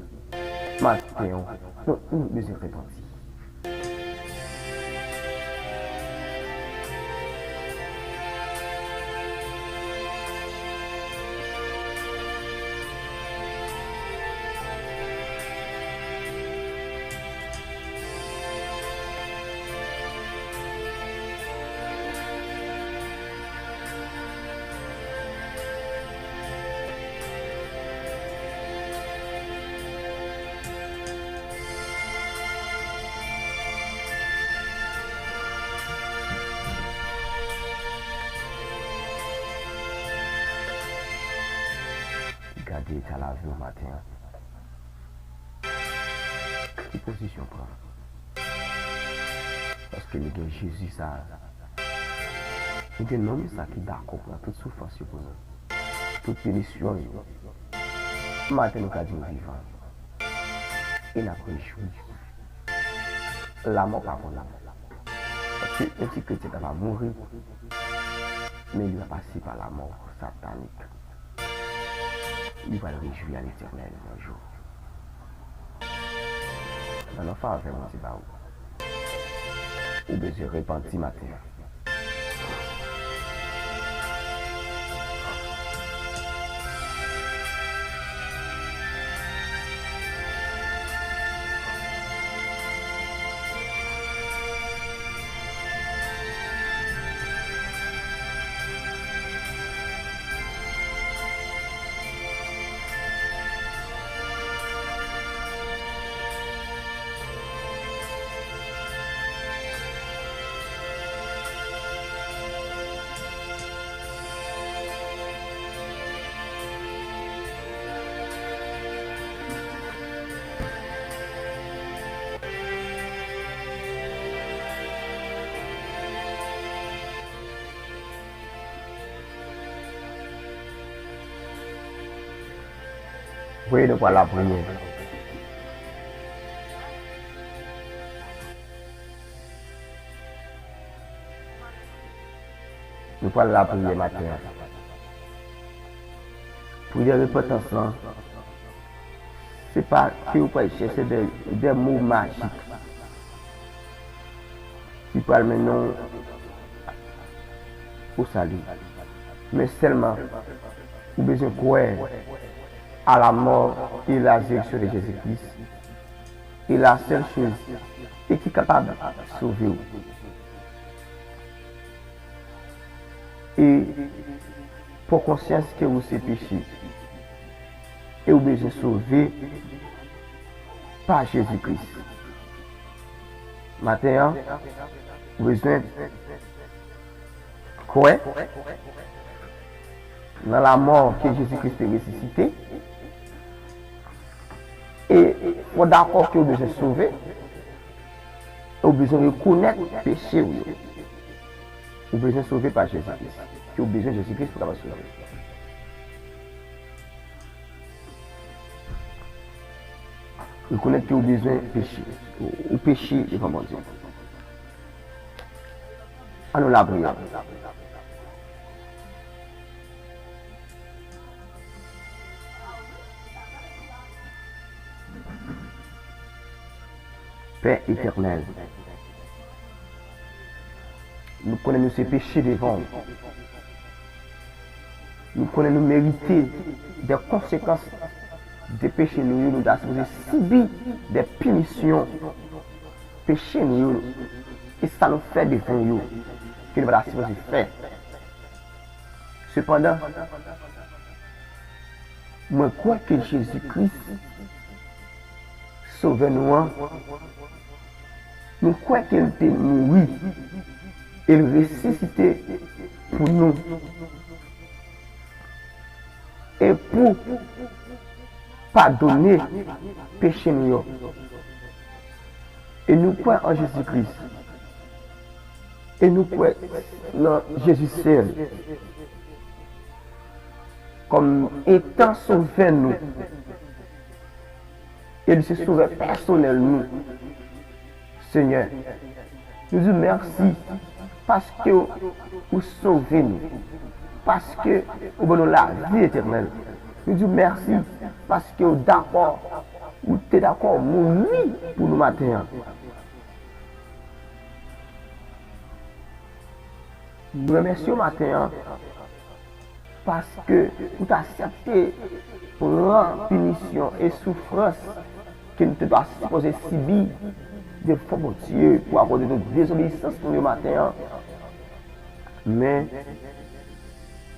Maten an, nou, nou bezwen repanti. Gade eta lavi w maten an. Ki pozisyon w pran? Paske nou gen Jezi sa a. Nou gen nonm sa ki dakò pran tout soufrans yo pou nou. Tout pinisyon yo. Maten nou ka di nou vivan. E n ap rejwi. Lanmò pa bon lanmò. Paske yon ti kretyen ta va mouri, men li va pase pa lanmò satanik. Li pral rejwi a Letènèl yon jou. Nan non favè Bondye ba ou. Ou bezwen repanti maten an. Wi, nou pral lapriyè. Nou pral lapriyè maten an. Priyè repantans lan, se pa ke ou pral chèche de, de mo majik ki pral mennen w o sali. Men sèlman, ou bezwen kwè à la mort et la résurrection de Jésus-Christ. E la sèl choz e ki kapab sove w. E pran konsyans ke ou se peche. E ou bezwen sove pa Jezi Kris. Maten an, ou bezwen kwè nan lanmò ke Jezi Kris te resisite. E fò w dakò ke ou bezwen sove. E ou bezwen rekonèt peche w yo. Ou bezwen sove pa Jezi Kris. Ke ou bezwen Jezi Kris pou kapab sove. Rekonèt ke ou bezwen peche. Ou, ou peche devan Bondye. An nou lapriyè. Pè etènèl, nou konnen nou se peche devan w. Nou konnen nou merite de konsekans de peche nou yo, nou ta sipoze sibi de pinisyon peche nou yo, e sa nou fè devan w yo, ke nou pa ta sipoze fè. Sepandan, mwen kwè ke Jezi Kris, Sovè nou an, nou kwè ke l te mouri e l resisite pou nou, e pou padone peche nou yo. E nou kwè an Jezi Kris. E nou kwè nan Jezi sèl kòm etan Sovè nou. E li se Sovè pèsonèl nou. Senyè, nou di w mèsi paske w, ou sove nou, paske ou ban nou lavi etènèl. Nou di w mèsi paske w dakò, ou te dakò mouri pou nou maten an. Nou remèsye w maten an paske ou t aksepte pran pinisyon e soufrans ke nou te ta sipoze sibi devan Bondye pou akoz de tout dezobeyisans nou yo maten an. Men,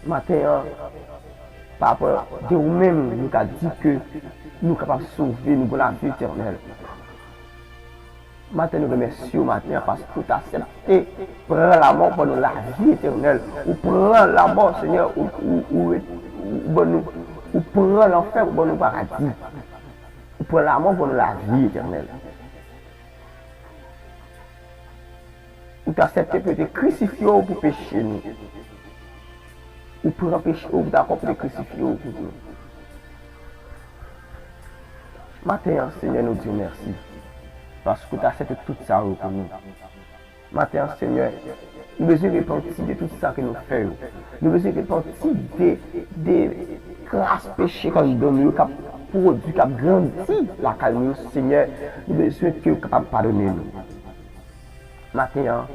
maten an, pa rapò de ou menm, nou ka di ke nou kapab sove, nou gen lavi etènèl. Maten, nou remèsye w maten an paske w t aksepte pran lanmò pou ban nou lavi etènèl. Ou pran lanmò, Senyè, ou, ou, ou, ou ban nou, ou pran lanfè pou ban nou paradi. Ou pran lanmò pou ban nou lavi etènèl. Ou t aksepte pou yo te krisifye w pou peche nou. Ou pran peche, ou dakò pou te krisifye w pou nou. Maten an, Senyè, nou di w mèsi. Paske w t aksepte tout sa yo pou nou. Maten an, Senyè, nou bezwen repanti de tout sa ke nou fè yo. Nou bezwen repanti de, de kras peche k anndan nou yo k ap pwodui, k ap grandi lakay nou yo, Senyè. Nou bezwen ke w kapab padone nou. Maten an,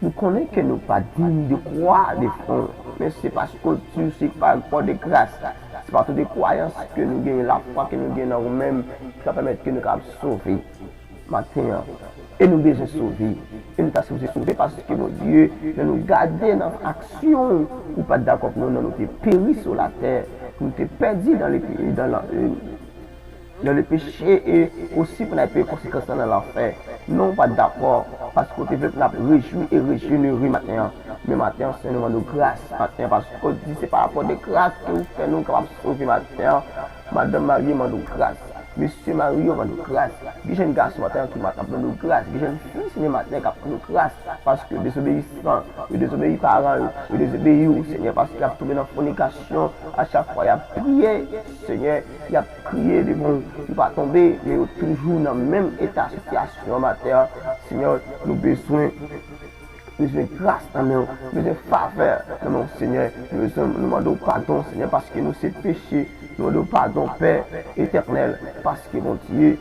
nou konnen ke nou pa diy de kwa devan w, men se paske w di w se pa rapò de gras, se pa rapò de kwayans ke nou genyen, lafwa ke nou genyen nan ou menm, ki ka pèmèt ke nou kapab sove maten an. E nou bezwen sove. E nou ta sipoze sove paske Bondye, lè nou gade nan aksyon w, ou pa t dakò pou nou, non, nou te peri sou latè, nou te pèdi dans le, dans la, dans le péché e osi pou n al peye konsekans lan nan lanfè. Non, w pa t dakò, paske w te vle pou n ap rejwi e rejenere maten an. Men maten an, Senyè, nou mande w gras maten an, paske w di se pa rapò de gras ke w fè nou kapab sove maten an. Madanm marye mande w gras. Mesye marye yo mande w gras. Gen jèn gason maten an ki ap mande w gras. Gen jèn fi, Senyè, maten an k ap mande w gras, paske yo dezobeyisan, yo dezobeyi paran yo, yo dezobeyi w, Senyè, paske y ap tonbe nan fònikasyon. A chak fwa y ap priye, Senyè, y ap kriye devan w, yo pa tonbe, men yo toujou nan menm eta sitiyasyon an maten an. Senyè, nou bezwen, bezwen gras nan men w, bezwen favè nan men w, Senyè. Nou bezwen, nou mande w padon, Senyè, paske nou se peche. Nou mande w padon, Pè etènèl, paske, Bondye,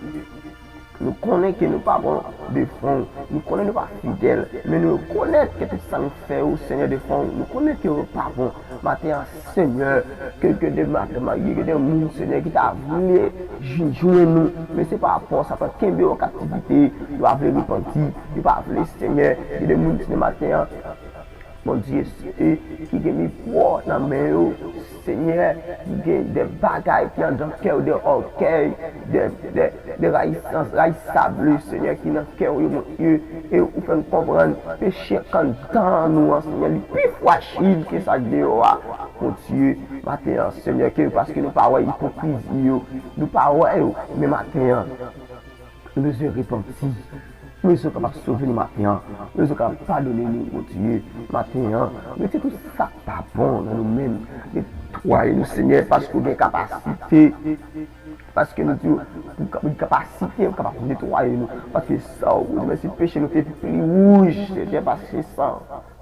nou konnen ke nou pa bon devan w. Nou konnen nou pa fidèl, men nou rekonèt ke tout sa nou fè yo, Senyè, devan w, nou konnen ke yo pa bon. Maten an, Senyè, ke, ke de maten marye, ke de moun, Senyè, ki ta vle jwenn nou, men se pa rapò sa, ta kenbe yo an kaptivite, yo pa vle repanti, yo pa vle, Senyè, ke de moun, Senyè, maten an, Bondye, e ki gen mikwo nan men yo, Senyè, ki gen de bagay ki anndan kè yo, de ògèy, de, de, de rayisans, rayisab, Senyè, ki nan kè yo, Bondye, e ou fè n konprann peche k anndan nou an, Senyè, li pi frajil ke sa k deyò a, Bondye, maten an, Senyè, ke paske nou pa wè ipokrizi yo, nou pa wè yo, men maten an, nou bezwen repanti. Nou bezwen kapab sove nou maten an. Nou bezwen kapab padone nou, Bondye, maten an. Rete tout sa k pa bon nan nou menm. Netwaye nou, Senyè, paske w gen kapasite. Paske nou di w, ou gen kapasite, ou kapab netwaye nou. Paske san w, Bondye, menm si peche nou te pli wouj, Senyè, pase san,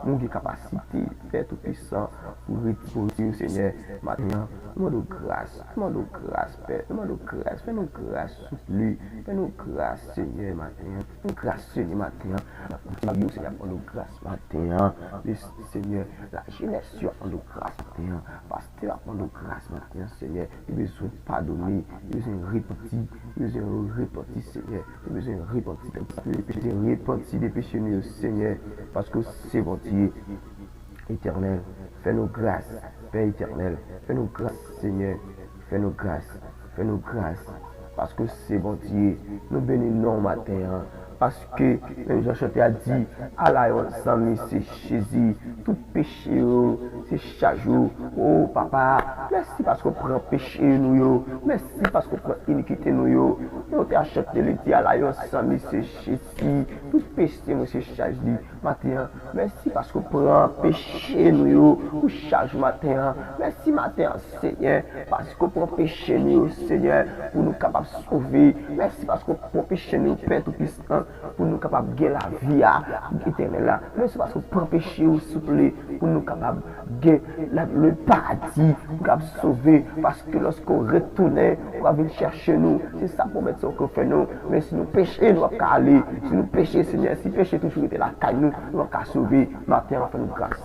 nou gen kapasite, Pè Toupisan, pou retire yo, Senyè, maten an. Nou mande w gras, nou mande w gras, Pè, nou mande w gras, fè nou gras, souple, fè nou gras, Senyè, maten an, fè nou gras, Senyè, maten an. Yo, Senyè, ap mande w gras maten an. Senyè, lajenès yo ap mande w gras maten an. Pastè ap mande w gras maten an, Senyè. Yo bezwen padone, yo bezwen repanti, yo bezwen repanti, Senyè. Yo bezwen repanti, yo bezwen repanti de peche nou yo, Senyè, paske w se Bondye etènèl. Fè nou gras, Pè etènèl. Fè nou gras, Senyè. Fè nou gras, fè nou gras, paske w se Bondye. Nou beni non w maten an, paske, menm jan chante a di, ala yon zanmi se Jezi. Tout peche yo, se chaj ou. O Papa, mèsi paske w pran peche nou yo. Mèsi paske w pran inikite nou yo. Yon te a chante, li di, ala yon zanmi se Jezi. Tout peche mwen se chaj li. Maten an, mèsi paske w pran peche nou yo pou chaj maten an. Mèsi maten an, Senyè, paske w pran peche nou yo, Senyè, pou nou kapab sove. Mèsi paske w pran peche nou yo, Pè Toupisan, pou nou kapab gen lavi a etènèl la. Mèsi paske w pran peche yo, souple, pou nou kapab gen la, le paradi, pou nou kapab sove. Paske lòske w retounen, w ap vin chèche nou. Se sa pwomès sa w fè nou. Men si nou peche, nou p ap ka ale. Si nou peche, Senyè, si peche toujou rete lakay nou, nou p ap ka sove. Maten an, fè nou gras.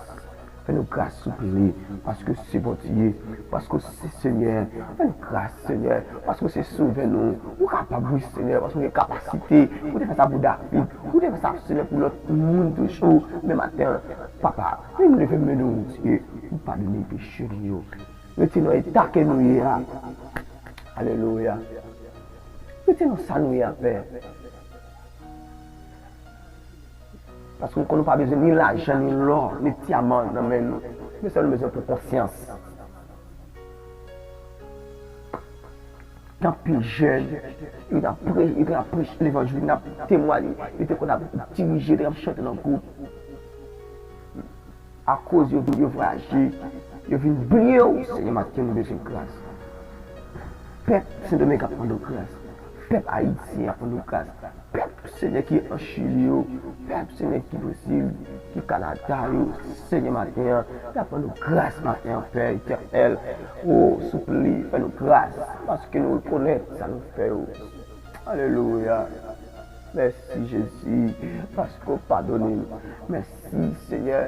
Fè nou gras, souple, paske w se Bondye, paske w se Senyè. Fè nou gras, Senyè, paske w se Sovè nou. Ou kapab, wi, Senyè, paske w gen kapasite. Ou te fè sa pou David. Ou te fè sa, Senyè, pou lòt moun toujou. Men maten an, Papa, nou leve men nou, Bondye, nou padone peche nou yo. Retire nou nan eta ke nou ye a. Alelouya. Retire nou sa nou ye a, Pè. Paske nou konn nou pa bezwen ni lajan, ni lò, ni dyaman nan men nou. Men sèl nou bezwen pran konsyans. Gen anpil jèn, yo t ap pre-, yo t ap preche levanjil, yo t ap temwaye, yo te konn ap dirije, yo te konn ap chante nan gwoup. Akoz yo vin, yo vwayaje, yo vin bliye w, Senyè, maten nou bezwen gras. Pèp Sendomeng ap mande w gras. Pèp ayisyen ap mande w gras. Pèp, Senyè, ki an Chili yo, pèp, Senyè, ki Brezil, ki Kanada yo, Senyè, maten an, y ap mande w gras maten an, Pè etènèl. O, souple, fè nou gras, paske nou rekonèt sa nou fè yo. Alelouya. Mèsi, Jezi, paske w padone nou. Mèsi, Senyè,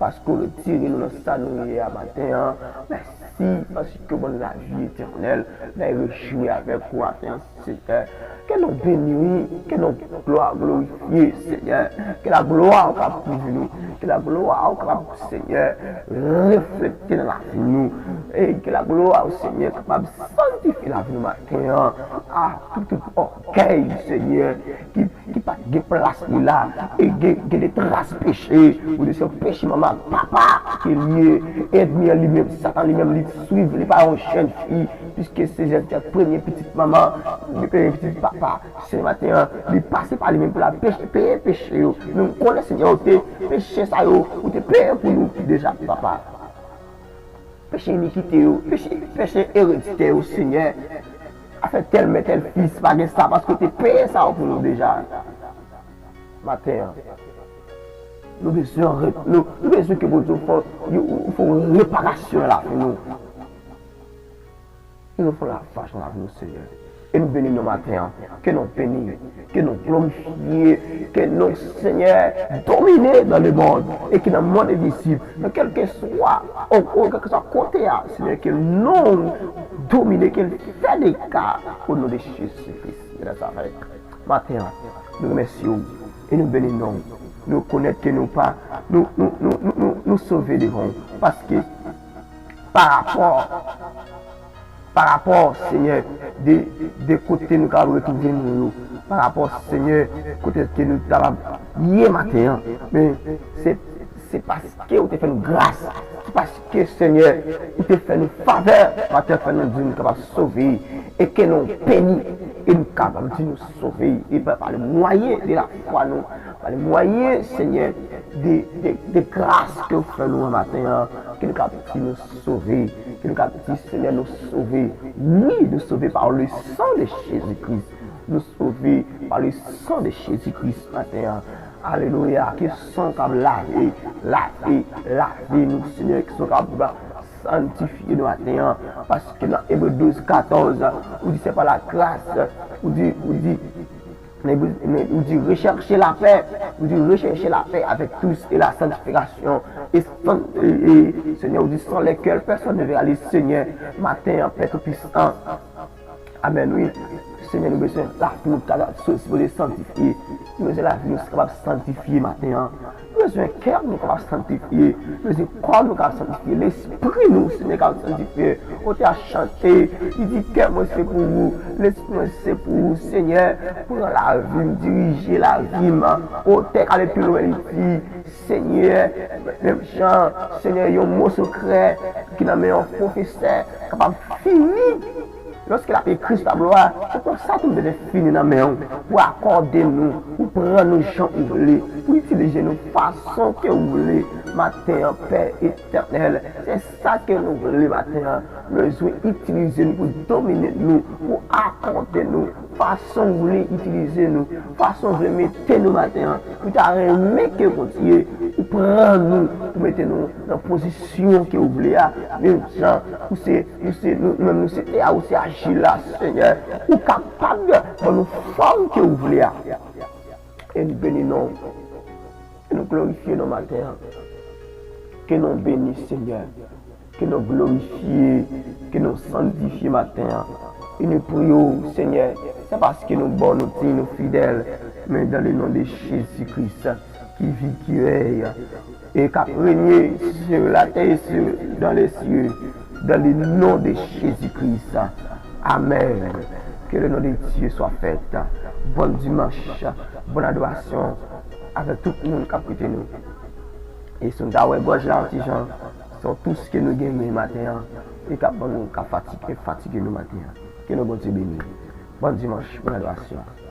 paske w retire nou nan sa nou ye a maten an. Mèsi, paske w ban nou lavi etènèl. N ap rejwi avèk ou maten an, Senyè. Ke non w beni, wi. Ke non w glwa glorifye, Senyè. Ke laglwa w kapab kouvri nou. Ke laglwa w kapab, Senyè, reflekte nan lavi nou. E ke laglwa w, Senyè, kapab sanntifye lavi nou maten an. A tout, tout ògèy, Senyè, ki, ki pa t gen plas li la. E gen, gen de tras peche. Ou di se yon peche manman ak papa ke l ye. Ènmi an li menm, Satan li menm, li swiv, li pa yon jèn fi. Piske se jèn fi ak premye pitit manman, premye pitit papa. Senyè, maten an, li pase pa li menm pou l al peche, peye peche yo. Men m konnen, Senyè, ou te peche sa yo, ou te peye pou nou deja, Papa. Peche inikite yo, peche, peche ereditè yo, Senyè. Afè tèl mè, tèl fis, pa gen sa, paske ou te peye sa yo pou nou deja. Maten an, nou bezwen re-, nou, nou bezwen ke Bondye fè, fè yon reparasyon nan lavi nou. Ke nou fè lavaj nan lavi nou, Senyè. E nou beni non maten an. Ke non beni. Ke non glorifye. Ke non, Senyè, domine dans le monde. E ke nan mond envizib, nan kèlkeswa, o, o, kèlkeswa kote a, Senyè, ke non domine, ke l fè dega, o non de Jezi Kris de Nazarèt. Maten an, nou remèsye w e nou beni non w. Nou rekonèt ke nou pa, nou, nou, nou, nou, nou, nou sove devan w. Paske, pa rapò pa rapò, Senyè, de, de kote nou kapab retwouve nou yo, pa rapò, Senyè, kote ke nou kapab ye maten an. Men se, se paske ou te fè nou gras, se paske, Senyè, ou te fè nou favè, maten an, fè nou di nou kapab sove, e ke nou beni, e nou kapab di nou sove, e pa, pa le mwayen de lafwa nou, pa le mwayen, Senyè, de, de, de gras ke ou fè nou an maten an, ke nou kapab di nou sove, ke nou kapab di, Senyè, nou sove. Wi, nou sove par le sang de Jésus-Christ. Nou sove par le sang de Jésus-Christ maten an. Alelouya, ke san k ap lave, lave, lave nou, Senyè, ke san k ap santifye nou maten an. Paske nan Ebre douz katòz, ou di, c'est par la grâce, ou di, ou di, ou di, recherchez la paix, ou di, recherchez la paix avec tous et la sanctification. E, e, Senyè, ou di, sans lesquels personne ne verra le Seigneur. Maten an, Pè Toupisan, Amèn, wi. Senyè, nou bezwen lavi nou ka sipoze santifye. Nou bezwen lavi nou kapab santifye maten an. Nou bezwen kè nou kapab santifye. Nou bezwen kò nou kapab santifye. Lespri nou, Senyè, kapab santifye. Otè a chante, li di, kè mwen se pou ou, lespri mwen se pou ou, Senyè. Pran lavi m, dirije lavi m. Otè k ale pi lwen, li di, Senyè, menm jan, Senyè, yon mo sekrè ki nan men yon pwofesè kapab fini. Lòske l ap ekri sou tablo a, se konsa tou m te fini nan men w. Ou akòde nou, ou pran nou jan ou vle, ou itilize nou fason ke ou vle. Maten an, Pè Etènèl, se sa ke nou vle maten an. Bezwen itilize nou pou domine nou, pou akòde nou, fason ou vle itilize nou, fason ou vle mete nou maten an. Ou ta renmen ke Bondye, ou pran nou, ou mete nou nan pozisyon ke ou vle a. Menm jan, ou se, nou se, nou, nou menm nou se tè a, ou se ajil la, Senyè. Ou kapab ban nou fòm ke ou vle a. E nou beni non. E nou glorifye non maten an. Ke non beni, Senyè. Ke non glorifye, ke non santifye maten an. E nou priye w, Senyè, se paske nou bon, nou diy, nou fidèl, men dans le nom de Jésus-Christ, qui vit, qui règne, et qui a régné sur la terre et sur, dans les cieux, dans le nom de Jésus-Christ. Amen. Que le nom de Dieu soit fait. Bon dimanche, bonne adoration avec tout le monde qui a écouté nous. E si nou ta wè gòj la yon ti jan, se yon tous ke nou genyen maten an, e k ap ban nou, k ap fatige, fatige nou maten an. Ke nou Bondye beni. Bon dimanche, bon adorasyon.